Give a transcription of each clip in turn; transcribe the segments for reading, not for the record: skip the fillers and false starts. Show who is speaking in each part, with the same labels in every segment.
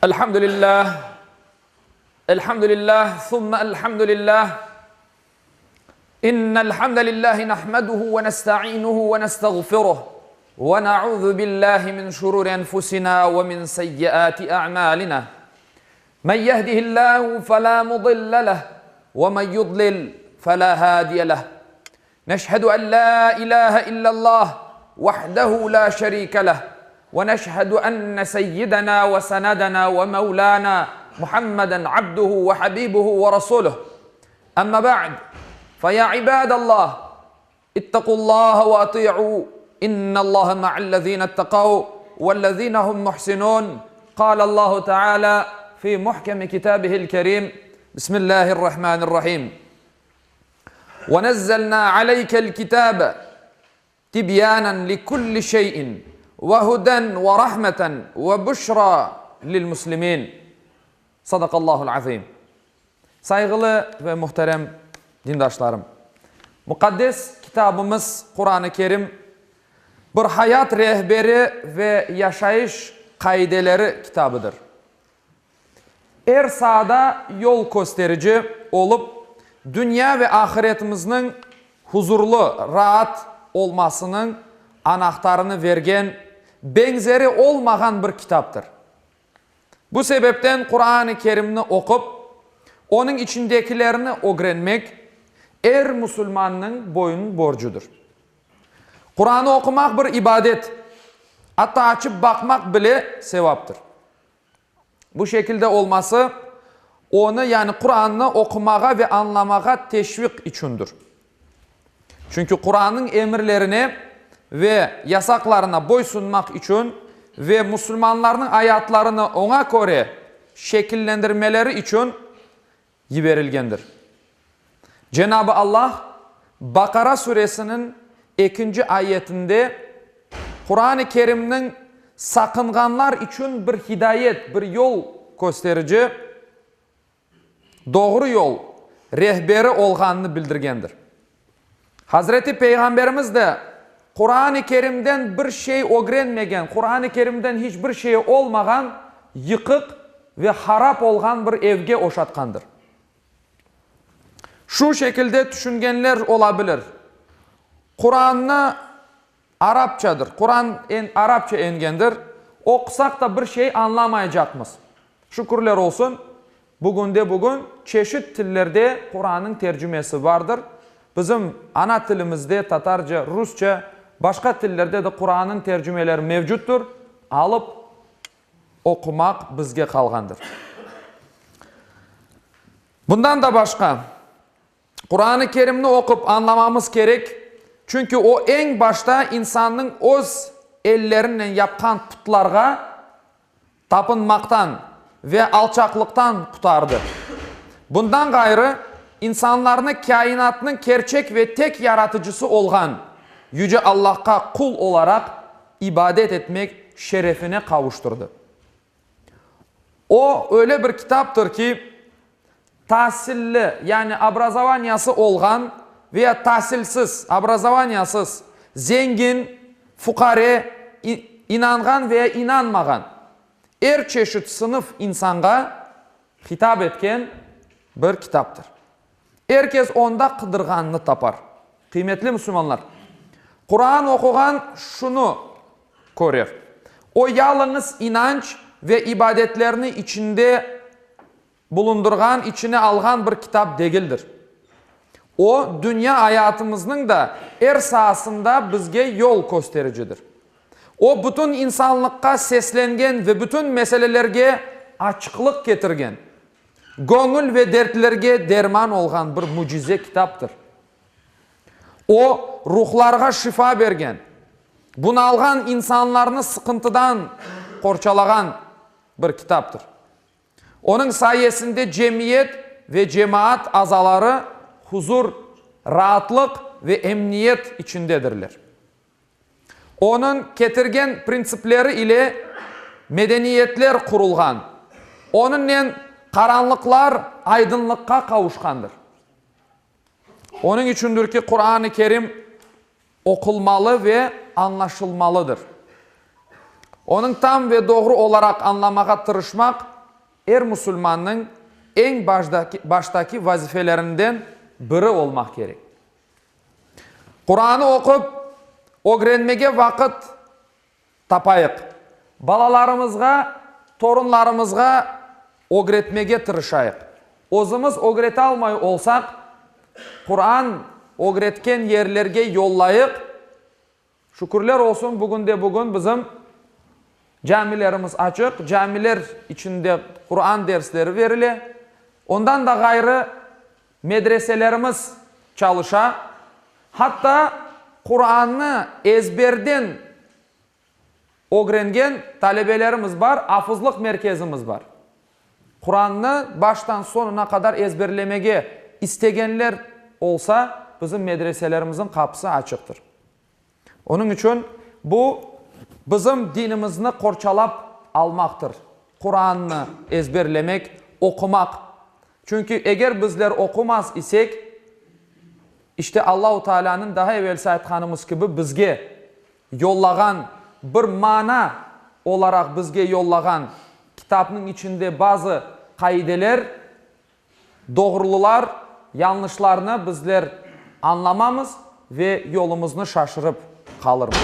Speaker 1: Elhamdülillah, elhamdülillah, thumma elhamdülillah. İnnel hamdelellahi nahmeduhu ve nestainuhu ve nestağfiruh. Ve na'udhu billahi min şururi enfusina ve min seyyiati a'malina. Men yehdihillahu fela mudille leh ve men yudlil fela hadiye leh. Neşhedü en la ilahe illallah vahdehu la şerike leh ve neşhedü enne seyyidena ve senedena ve mevlana Muhammeden abduhu ve habibuhu ve resuluh. Amma ba'd, fe ya ibadallah, ittaqullaha ve ati'u, innallaha ma'allezine ittakav vellezine hum muhsinun. Kâlallahu teâlâ fi muhkemi kitâbihil kerîm, Bismillahirrahmanirrahim. Ve nezzelnâ aleykel kitâbe tibyanen likulli şeyin ve huden ve rahmeten ve buşra lil muslimin. Sadakallahul azim. Sayğılı ve muhterem dindaşlarım! Muqaddes kitabımız Quran-ı Kerim bir hayat rehberi ve yaşayış qaideleri kitabıdır. Er saada yol kösterici olıp, dünya ve ahiretimizniñ huzurlı, raat olmasınıñ anahtarını vergen, beñzeri olmağan bir kitaptır. Bu sebepten Quran-ı Kerimni oqup, onıñ içindekilerni ögrenmek er musulmannıñ boyun borcudır. Quranı oqumaq bir ibadet, atta açıp baqmaq bile sevaptır. Bu şekilde olması, onı, yani Qurannı oqumağa ve añlamağa teşviq içündir. Çünki Qurannıñ emirlerine ve yasaqlarına boysunmaq içün ve musulmanlarnıñ ayatlarını oña köre şekillendirmeleri içün yiberilgendir. Cenab-ı Allah Baqara suresiniñ ekinci ayetinde Quran-ı Kerimniñ saqınğanlar içün bir hidayet, bir yol kösterici, doğru yol rehberi olğanını bildirgendir. Hazreti Peyğamberimiz de Quran-ı Kerimden bir şey ögrenmegen, Quran-ı Kerimden hiç bir şeyi olmağan yıqıq ve harap olğan bir evge oşatqandır. Şu şekilde tüşüngenler ola bilir, Qurannı arapçadır, Quran arapça engendir, oqusaq da bir şey añlamaycaqmız. Şükürler olsun, bugünde-bugün çeşit tillerde Qurannıñ tercümesi bardır. Bizim ana tilimizde, tatarca, rusça, başqa tillerde de Qurannıñ tercümeleri mevcuttur, alıp oqumaq bizge qalğandır. Bundan da başqa, Quran-ı Kerimni oqup añlamamız kerek, çünki o eñ başta insannıñ öz ellerinen yapqan putlarğa tapınmaqtan ve alçaqlıqtan qutardı. Bundan ğayrı, insanlarnı kâinatnıñ kerçek ve tek Yaratıcısı olğan Yüce Allahqa qul olaraq ibadet etmek şerefine qavuştırdı. O, öyle bir kitaptır ki, tasilli, yani obrazovaniyası olğan veya tasilsiz, obrazovaniyasız, zengin, fuqare, inanğan veya inanmağan, er çeşit sınıf insanğa hitap etken bir kitaptır. Er kes onda qıdırğanını tapar. Qıymetli musulmanlar! Quran oquğan şunı körer, o yalıñız inanç ve ibadetlerni içinde bulundırğan, içine alğan bir kitap degildir. O, dünya ayatımıznıñ da er saasında bizge yol köstericidir. O, bütün insanlıqqa seslengen ve bütün meselelerge açıqlıq ketirgen, göñül ve dertlerge derman olğan bir mücize kitaptır. O, ruhlarğa şifa bergen, bunalğan insanlarnı sıqıntıdan qorçalağan bir kitaptır. Onıñ sayesinde cemiyet ve cemaat azaları huzur, raatlıq ve emniyet içindedirler. Onıñ ketirgen printsipleri ile medeniyetler qurulğan, onıñnen qaranlıqlar aydınlıqqa qavuşqandır. Onıñ içündir ki, Quran-ı Kerim oqulmalı ve añlaşılmalıdır. Onıñ tam ve doğru olaraq añlamağa tırışmaq. Er musulmannıñ eñ baştaki vazifelerinden biri olmaq kerek. Quranı oqup, ögrenmege vaqıt tapayıq. Balalarımızğa, torunlarımızğa ögretmege tırışayıq. Özümiz ögretalmay olsaq, Quran ögretken yerlerge yollayıq. Şükürler olsun, bugünde-bugün bizim camilerimiz açıq, camiler içinde Quran dersleri berile. Ondan da ğayrı, medreselerimiz çalışa. Hatta Qurannı ezberden ögrengen talebelerimiz bar, afızlıq merkezimiz bar. Qurannı baştan soñuna qadar ezberlemege istegenler olsa, bizim medreselerimizniñ qapısı açıqtır. Onıñ içün bu, bizim dinimizni qorçalap almaqtır, Qurannı ezberlemek, oqumaq. Çünki eger bizler oqumaz isek, işte Allahu Taalânıñ daha evelsi aytqanımız kibi bizge yollağan, bir mana olaraq bizge yollağan kitapnıñ içinde bazı qaideler, doğrulılar, yanlışlarnı bizler añlamamız ve yolumıznı şaşırıp qalırmız.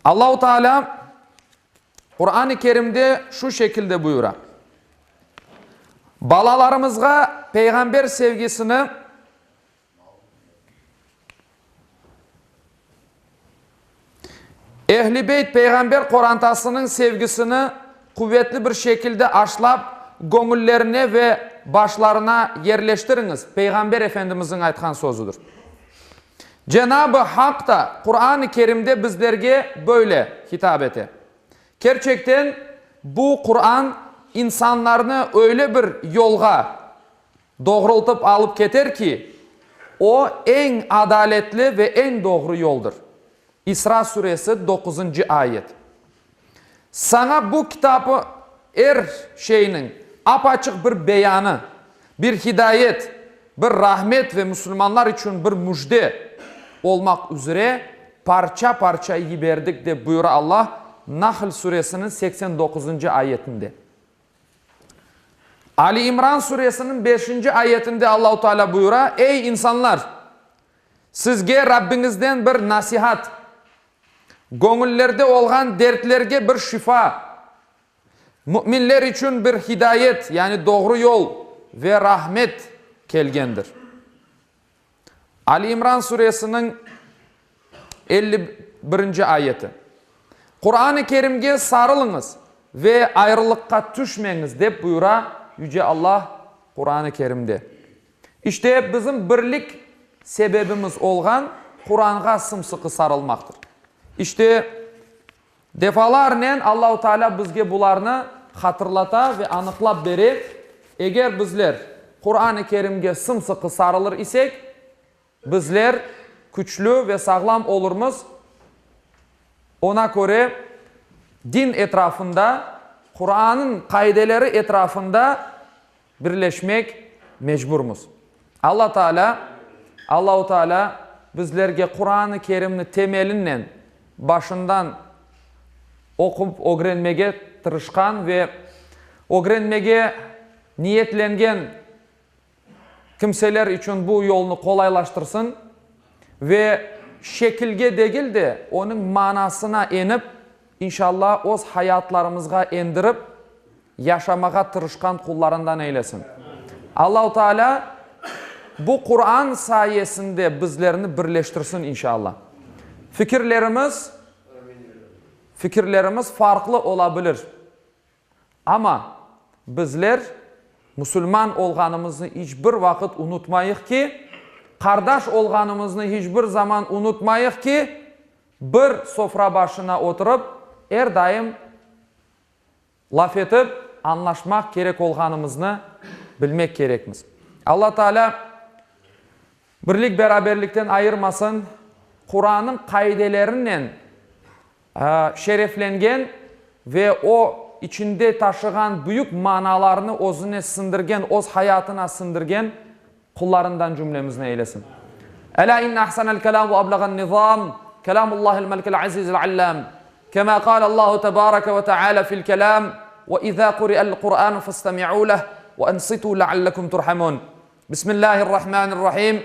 Speaker 1: Allahu Teala Quran-ı Kerimde şu şekilde buyura, Balalarımızğa peyğamber sevgisini, Ehl-i Beyt peyğamber qorantasınıñ sevgisini quvetli bir şekilde aşlap, göñüllerine ve başlarına yerleştiriñiz, Peyğamber Efendimizniñ aytqan sözüdir. Cenab-ı Haq da Quran-ı Kerimde bizlerge böyle hitap ete, Kerçekten, bu Quran insanlarnı öyle bir yolğa Doğrultıp alıp keter ki, o, eñ adaletli ve eñ doğru yoldır. İsra suresi, doquzıncı ayet. Saña bu kitapı er şeyniñ ap-açıq bir beyanı, bir hidayet, bir rahmet ve musulmanlar içün bir müjde olmaq üzre parça-parça yiberdik, dep buyura Allah Nahl suresiniñ 89-ncı ayetinde. Ali İmran suresiniñ beşinci ayetinde Allahu Teala buyura, Ey, insanlar! Sizge Rabbiñizden bir nasihat, göñüllerde olğan dertlerge bir şifa, müminler içün bir hidayet, yani doğru yol, ve rahmet kelgendir. Ali İmran suresiniñ 51-nci ayeti. Quran-ı Kerimge sarılıñız ve ayrılıqqa tüşmeñiz, dep buyura Yüce Allah Quran-ı Kerimde. İşte, bizim birlik sebebimiz olğan Quranğa sımsıqı sarılmaqtır. İşte, Defalarnen Allahu Teala bizge bularnı hatırlata ve anıqlap bere, eger bizler Quran-ı Kerimge sımsıqı sarılır isek, bizler küçlü ve sağlam olurmız, ona köre din etrafında, Quranıñ qaideleri etrafında Birleşmek mecburmız. Alla Teala, Allahu Teala bizlerge Quran-ı Kerimni temelinen, başından oqup ögrenmege tırışqan ve ögrenmege niyetlengen kimseler içün bu yolnı qolaylaştırsın ve şekilge degil de, onıñ manasına enip, inşallah, öz hayatlarımızğa endirip, yaşamağa tırışqan qullarından eylesin. Allahu Teala bu Quran sayesinde bizlerni birleştirsin inşallah. Fikirlerimiz fikirlerimiz farqlı ola bilir. Amma bizler musulman olğanımıznı iç bir vaqıt unutmayıq ki, qardaş olğanımıznı hiç bir zaman unutmayıq ki, bir sofra başına oturıp er daim Laf etip, añlaşmaq kerek olğanımıznı bilmek kerekmiz. Alla Teala birlik-beraberlikten ayırmasın, Qurannıñ qaidelerinen şereflengen ve o içinde taşığan büyük manalarnı özüne siñdirgen, öz hayatına siñdirgen qullarından cümlemizni eylesin. Elâ inne ahsenel kelâm ve ebleğen nizâm, kelâmullâhil melikil azîzil allâm. Kemâ kâle Allahu tebâreke ve teâlâ fil kelâm. Ve izâ kuri'el Kur'ânu festemi'û leh ve ensitû leallekum turhamûn. Bismillâhirrahmânirrahîm.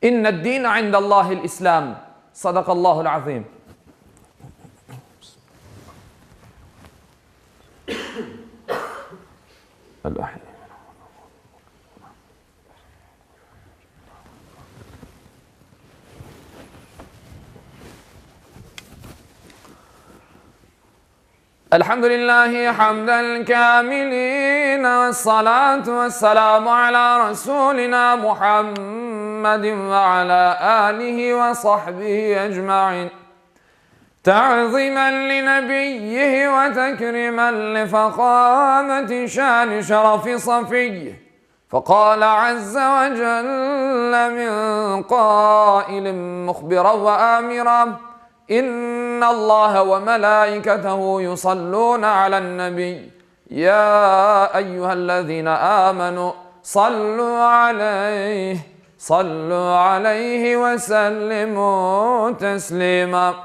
Speaker 1: İnned-dîne indellâhil İslâm. Sadakallâhul azîm. Elhamdülillahi hamdel kâmilîn ve salâtu ve selâmu alâ Rasûlinâ Muhammedin ve alâ âlihi ve sahbihi ecmaîn. Ta'zimen li nebiyyihi ve tekrimen li fehâmeti şâni şerefi safiyyihi. Fekâle azze ve celle min kâilin muhbiran ve âmiran, İnnallâhe ve melâiketehu yusallûne alen-nebiy, yâ eyyühellezîne âmenû sallû aleyh, sallû aleyhi ve sellimû teslîmâ.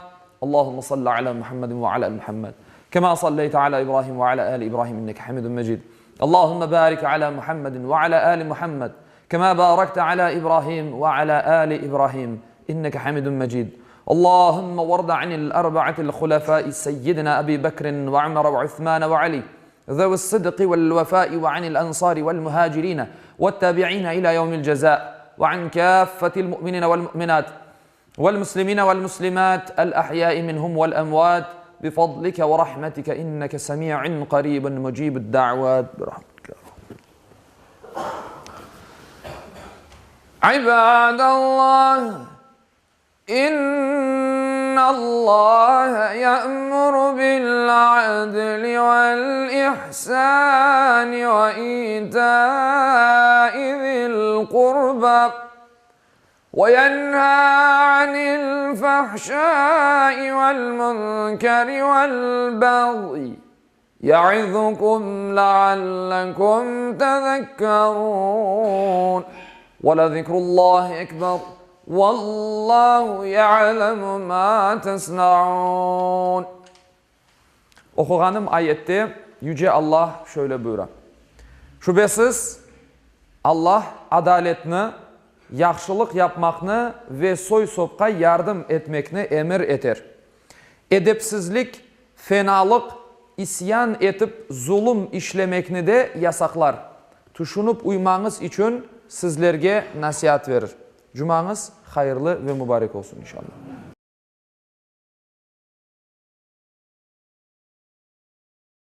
Speaker 1: Allahümme salli alâ Muhammedin ve alâ Muhammed, kemâ salleyte alâ İbrahim ve alâ âli İbrahim inneke hamidun mecid. Allahümme barik alâ Muhammedin ve alâ âli Muhammed, kemâ bârekte alâ İbrahim ve alâ âli İbrahim inneke hamidun mecid. Allahümme varda anil erba'atil hulefâi seyyidina Ebi Bekrin ve Ömer ve Uthmân ve Ali zevi's-sıdqi vel-vefâi ve anil ensâri vel-muhâcirîne ve't-tâbi'îne ilâ yevmil cezâ ve an kâffetil mu'minîne vel-mu'minât vel-muslimîne vel-muslimât el-ahyâi minhum vel-emvât bifadlike ve rahmetike inneke semî'un qarîbun mucîbud-da'vât birahmetike ya Rabbi. İbâdallâh! İnnallâhe ye'muru bil-'adli vel-ihsâni ve îtâi zil-qurbâ ve yenhâ anil-fahşâi vel-munkeri vel-bagyi Ya'izukum leallekum tezekkerûn. Ve lezikrullâhi ekber. Vallâhu ya'lemu mâ tesna'ûn. Oquğanım ayette Yüce Allah şöyle buyura, Şübesiz, Allah adaletni, yahşılıq yapmaqnı ve soy-sopqa yardım etmekni emir eter. Edepsizlik, fenalıq, isyan etip zulum işlemekni de yasaqlar. Tüşünip uymañız içün sizlerge nasiat verir. Cumañız hayırlı ve mubarek olsun, inşallah.